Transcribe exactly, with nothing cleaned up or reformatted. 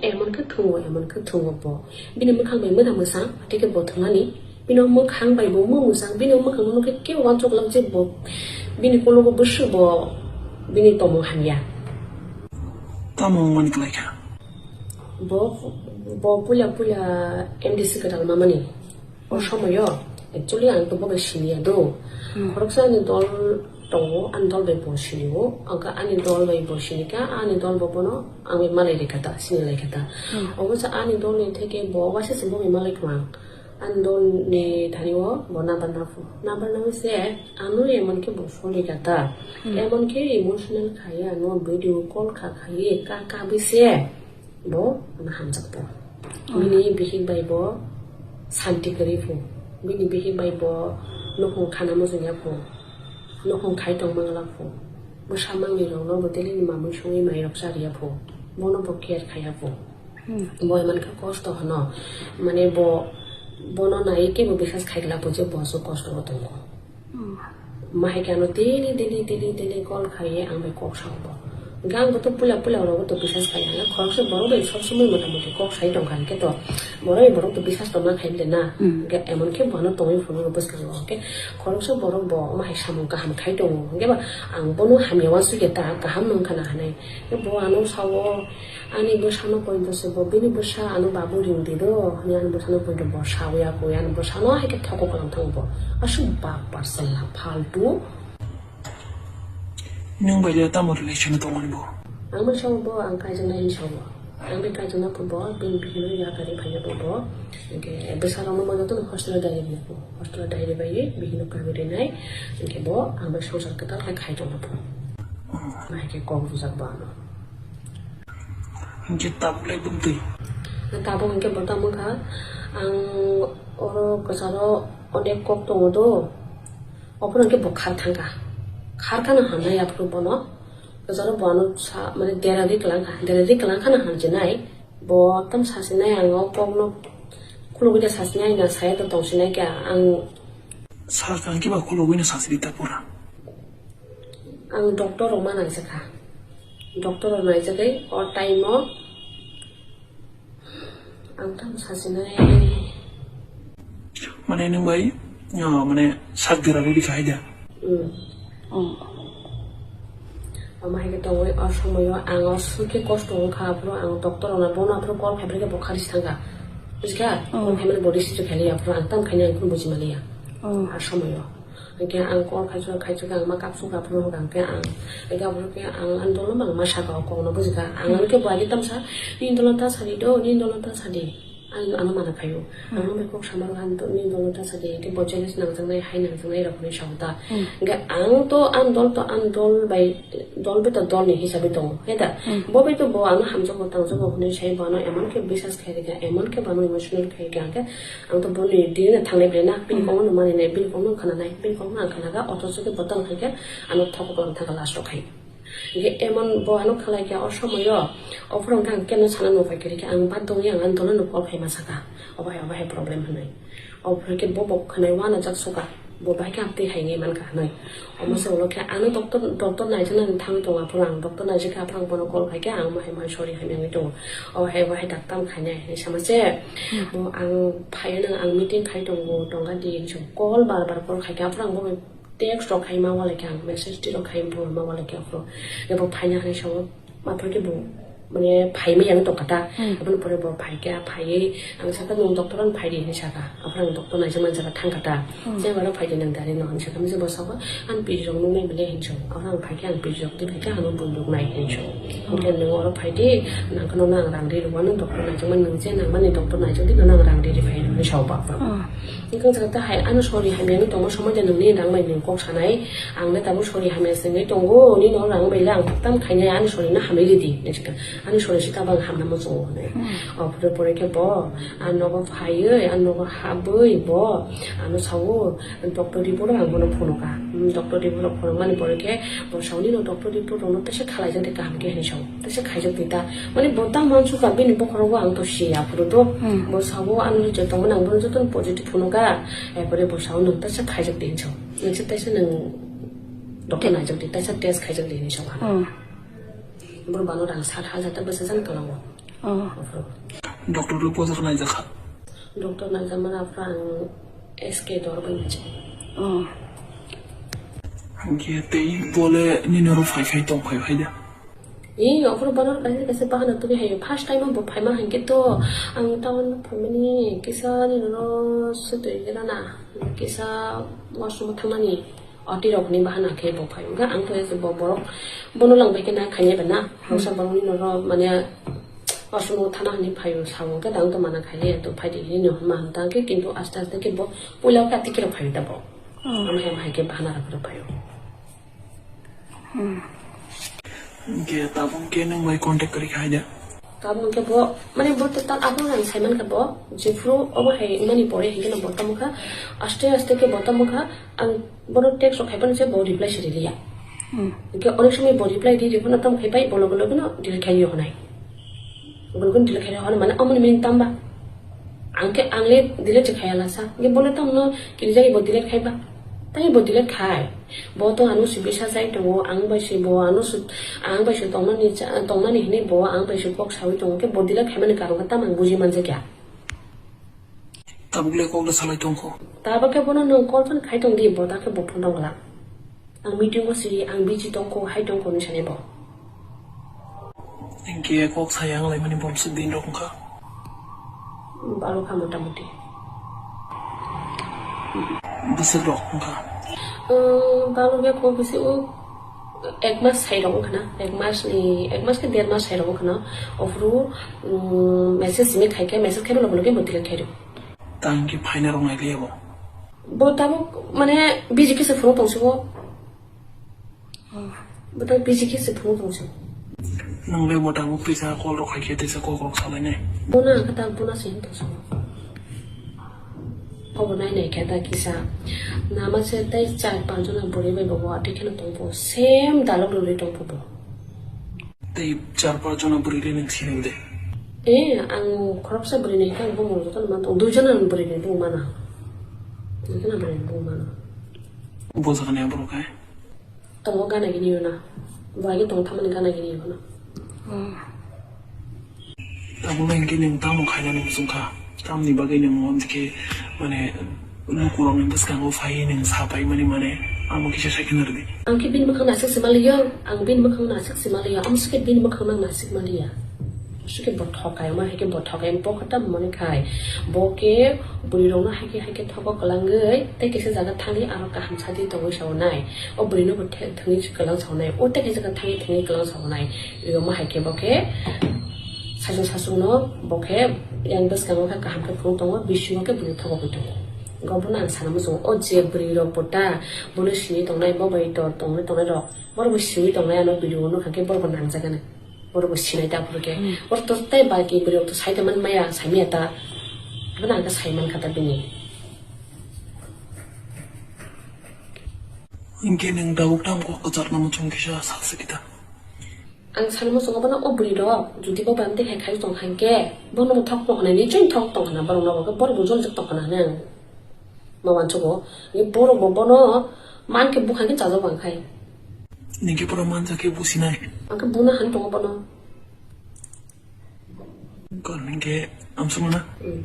Emon khe thungo, emon khe thungo bo. Bini mwkhang bai mwna mwsang, tei khe bo thwngnani. Bini mwkhang bai bo mung mwsang, bini mwkhang no khe kebo uansuk lam je bo. Bini kologo bwswk bo bini tongmung hamya. Tamo wngmani kwlai kha? Bo, bo puila puila M D C kwtal mamani. O somoyo actually ang to bo bai siniya do. Khoroksa ani dol tongo, ani dol bai bo sinio. Ang kha ani dol bai bo sinikha, ani dol bo bono ang bai malai rikha ta, sini lai kha ta. Obo sa ani dol ni theke bo waisa se bo bai malai khwlang. Ani dol ni thani o bo number na phu. Number na se ano emon khe bo sori kha ta. Emon khe emotional khai ano video call kha khai ka ka bi se. Bo ano hamjak bo. Bini bihik bai bo santi kwrwi phu. Bini bihik bai bo nukhung khana muchung ya phu. Nukhung khai tong mangla phu. Bwsa mangni rok no bo daily ni mamui songwi mai rok chariya phu. Bono bo care khaiya phu. Bo eman khe kosto hwno. Mane bo, bono nai kebo bisas khaigla phu je bo aswk kosto o tongo. Ma hai khe ano daily, daily, daily, daily call khaiwi ang bai kok sao bo. Hwnkhe ang bo to puila, puila rok bo to bisas khai. Ang khoroksa borok bai sob somoi mota moti kok sai tong kha, hwnkhe to borok bai borok to bisas tongna khai bile na. Hwnkhe emon khe bo ano tongwi phunukgo bwskango. Hwnkhe khoroksa borok bo omo hai samung kaham khai tongo. Hwnkhe ba ang bono hamya uansukya ta, kaham nung khana hinwi. Hwnkhe bo ano sao, Ani bwsano poito se bo, bini bwsa ano babu ring di do, hwnwi ani bwsano poito bo sawi ya koi, ani bwsano hai khe thokok lang thango bo. Aswk bak parsa la faltu. Nwng bai le tamo relation tongmani bo? Ang bai sao bo, ang kaijaknai hinwi sao bo. Ang bai kaijakna pho bo, bini bihikno yakarwi phaiya bo bo. Hwnkhe bwsarokno ma jotono hostel o diary rwya pho. Hostel o diary bai bihikno kaiwi rwnai. Hwnkhe bo ang bai swngchar kwtal khe khai tongna pho. Hai khe kok rwjak bo ano. Hwnkhe tabuk le bumtwi? Tabuk hwnkhe bo tamo kha, ang oro kwcharo onek kok tongo do, ophuru hwnkhe bo khar thangkha. Khar khano hamnai aphuru bono, kwcharo bo ano sa, mane dera ri kwlangkha, dera ri kwlangkhano hamjinai, bo tam sasinai ang o kokno khulugwi da sasinai na saya to tongsinai khe ang. Sar kang kiba khulugwi no sasidi ta pura. Ang doctor rok ma naijakha. Doctor rok naijagwi o time o ang tamo sasinai. Mane nwng bai, ah, mane sak dera rw bikha hai da? Hmm. Oh. Omo hai khe tongwi o somoyo ang o sukhe kosto wngkha, aphuru ang doctor rokno bono aphuru call khai phai khe bo kharwi thangkha. Bujikha? Oh. Call khai mani body sijik khaili aphuru ang tamo khaina ang khunu buji maliya. Oh. A somoyo. Hwnkhe ang call khaijak khaijak ang ma kapsuk aphuru hwnkha hwnkhe ang, hwnkhe aphuru khe ang ani dolo mang ma saka o kokno bujikha. Ang ano khe bo agi tamsa, nini dolo ta sadi do, nini dolo ta sadi. Ang ano mana khaio. Ang bai kok sama rok ang to nini dolo ta sadi, hwnkhe bo jealous nangjaknai, hai nangjaknai rok hinwi sao ta. Hwnkhe ang to ani dol to ani dol bai, dol bai to dol ni hisabwi tongo, he da? Bo bai to bo ano hamjakgo tangjakgo hinwi sai bo ano emon khe bisas khai rikha, emon khe bo ano emotional khai rikha, hwnkhe Ang to boni dini no thangnai ble na, bini kok no mani nai, bini kok no khana nai, bini kok no ang khana kha, othocho khe bo tang khai khe ano thokok lang thang kha last o khai. Hingkhe emon bo ano khalai kha o somoyo, ophuru hingkhe ang keno sana nuphai khe, hingkhe ang bathogwi ang ani dolo no call khai ma saka, obo hai, obo hai problem hinwi. Ophuru khe bo bo khwnai uanajak suka, bo bahai khe ang twi hai wngwi mankha hinwi. Omo se ulo khe ano doctor, doctor naijaknani thangwi tongo aphuru ang doctor naijak khe aphuru ang bono call khai khe ang mohai mohai sorry hamya wngwi tongo. O hai bo hai daktam khainai hinwi sama se. Bo ang phaiya nang ang meeting khai tongo tongga di hinwi call bar bar call khai khe aphuru ang bo text rok khai ma walai khe ang message twi rok khai ma walai khe aphuru. Ebo phaina hinwi sao. Aphuru khe bo, mane, phaima yang tongkha ta. Aboni pore bo phaikha, phaiwi ang sakha, "Nwng doctor ano phaidi," hinwi sakha. Aphuru ang doctor naijak manjak thangkha ta. Tei oro phaidi nwng dari no hinwi sakha. Misa bo sakha, "Ang piji rok nuknai bile," hinwi sakha. Aphuru ang phaikha, "Ang piji rok tei phaikha, ano bonduk nai," hinwi sakha. Hwnkhe, "Nwng oro phaidi, nangkhe nono ang rang ri rwano, doctor naijak mani nwng je nangmani doctor naijak di, nono ang rang ri ri phai," hinwi sakha aphuru. Hwnkhe jata hai ano sorry hamya wngwi tongma somoi de nwngni rang bai nwng kok sanai, ang le tabuk sorry hamya se wngwi tongo, nini o rang bai le ang tam khainai, ani sorry no hamwi ridi, hinwi sakha. Ani sorry se tabuk ang hamna muchungo hinwi. O pore pore khe bo, ang nogo phaiwi, ang nogo habwi bo, ano sao, doctor report ang bono phunukha. Hmm, doctor report rok phunukmani pore khe, bo sao nini doctor report rok no tesa khalaijak de kaham khe hinwi sao. Tesa khaijak di ta. Mane bo tamo uansukha bini bokhorogo ang to siya aphuru do. Bo sao ano je tongmani ang bono jotono positive phunukha. Erpore bo sao nwng tesa khaijak di hinwi sao. Nwng se tesa nwng doctor naijak di, tesa test khaijak di hinwi sao. Borok bano rang sat hajar ta bwsajak tola o. Oh. Doctor rok bojak naijakha. Doctor naijakmani aphuru ang S K dor bai naijakha. Oh. Hingke tei bole nini oro phai phai tong phai phai da. Ee, ophuru bono kaisa kaisa bahana tubui hai. First time bo phaima hingke to ang town phaimani kisa nini oro sutui gana na kisa washroom thangnani. Oti rok ni bahana khe bo phai. Hingke ang to bo borok bono lang bai khe na khainai bai na. Hausa borok ni noro mane washroom thana hini phaio sao hingke dang to mana khaile to phai di hini no hwnma hwn ta hingke kintu aste aste khe bo puila khe ati khe rok phaio ta bo. Hmm. Ama hai hai khe bahana rok rok phaio. Hmm. Hingke tabuk khe nwng bai contact kwrwi kha hai da. Tabuk hingke bo, mane bo total abono ang saimankha bo, jephuru obo hai wngmani pore hingke no bo tamo kha, aste aste khe bo tamo kha, ang bono text rok khai phano se bo reply se riliya. Hmm. Hingke onek somoi bo reply ri ri phano tamo khai pai bo loge loge no delete khai ri honai. Bo loge no delete khai ri honai mane omoni meaning tamba. Ang khe, ang le delete se khaya lasa. Hingke bo le tamo no kirijagwi bo delete khai ba. Tai bo delete khai. Bo to ano si bisa sai tongo, ang bai si bo ano si, ang bai si tongmani cha-, tongmani hinui bo ang bai si kok saui tongo, khe bo delete khaimani karon khe tamo ang buji manjakya. Tabuk le kok da salai tongkho. Tabuk khe bono nwng call phone khai tong di, bo ta khe bo phone tong gala. Ang meeting o si, ang busy tongkho, hai tongkho hinui sani bo. Hingke kok saya wng laimani bomswk din rok wngkha? Balo kha motamuti. Bwswk rok wngkha? Umm, balo bia kok bisi o ek mas sai rok wngkha na, ek mas ni, ek mas khe der mas sai rok wngkha na. Ophuru, umm, message simi khai khe, message khai bolo bolo khe motilet khai rw. Tang khe phaina rok nai liya bo? Bo tabuk mane busy khe se phone tong si o. Bwtang busy khe se phone tong si. Nwng le bo tabuk teisa call rok khai khe teisa kok rok salai nai. Bo na khe ta bo na se hin tong si. Obo nai nai khe ta kisa. Nama se tei char panch jona bwrwi bai bo bo atwi kheno tong bo. Same dalok rwrwi tong bo bo. Tei char panch jona bwrwi le nwng sinai de. Eh, ang khoroksa bwrwi ni khe ang bumung jotono man tong. Dui jona bwrwi ni bumung mana. Dui jona bwrwi ni bumung mana. Bo jaga ni aborok hai. Tongo gana gini yuna. Bo agi tong thamani gana gini yuna. Tabuk nang khe nwng tamo khainani muchung kha? Tamni bagwi nwng omo khe, mane, lukurokni bwskango phaiwi nwng sa paimani, mane, amo kisa sai khna rwdi. Ang khe bini mwkhang nasik se maliya, ang bini mwkhang nasik se maliya, amo se khe bini mwkhang nang nasik maliya. Aswk khe bo thokai, omo hai khe bo thokai, bo khe tamo mani khai. Bo khe bwrwi rokno hai khe, hai khe thogo kwlangwi, tei kisa jaga thangwi aro kaham sadi tongwi saonai. O bwrwi no bo the-, thangwi kwlang saonai. O tei kisa jaga thangwi, thangwi kwlang saonai. Omo hai khe bo khe sachung sachung no bo khe yang bwskango khe kaham khe phunuk tongo, bisingo khe bwrwi thogogwi tongo. Go bono ang sana muchungo, o je bwrwi rok bo ta bono sini tongnai, bo bai tor tongwi tongnai rok, borok bo sini tongnai ano video o nukha khe borok bo nangjakgani, borok bo sinai ta phuru khe. Hmm. Borok to tei bai khe bwrwi rok to sai tongmani maya, ang sai maya ta, bono ang khe sai mankha ta bini. Hinkhe nwng tabuk tamo kok kwchar no muchung kisa sa se kita. Ang sanmo chwng bono o bwrwi rok jodi bo bam tei khai khai tong kha hinkhe bono bo thok tong hwnwi chwng thok tong hwna borok no bo khe borok bo joljak tong hwna hwnwi ang ma uansugo. Borok bo bono man khe bukha khe chajak bang khai. Nini khe pura manjak khe businai. Ang khe buna han tongo bono. Kon hinkhe amsuk na? Hmm.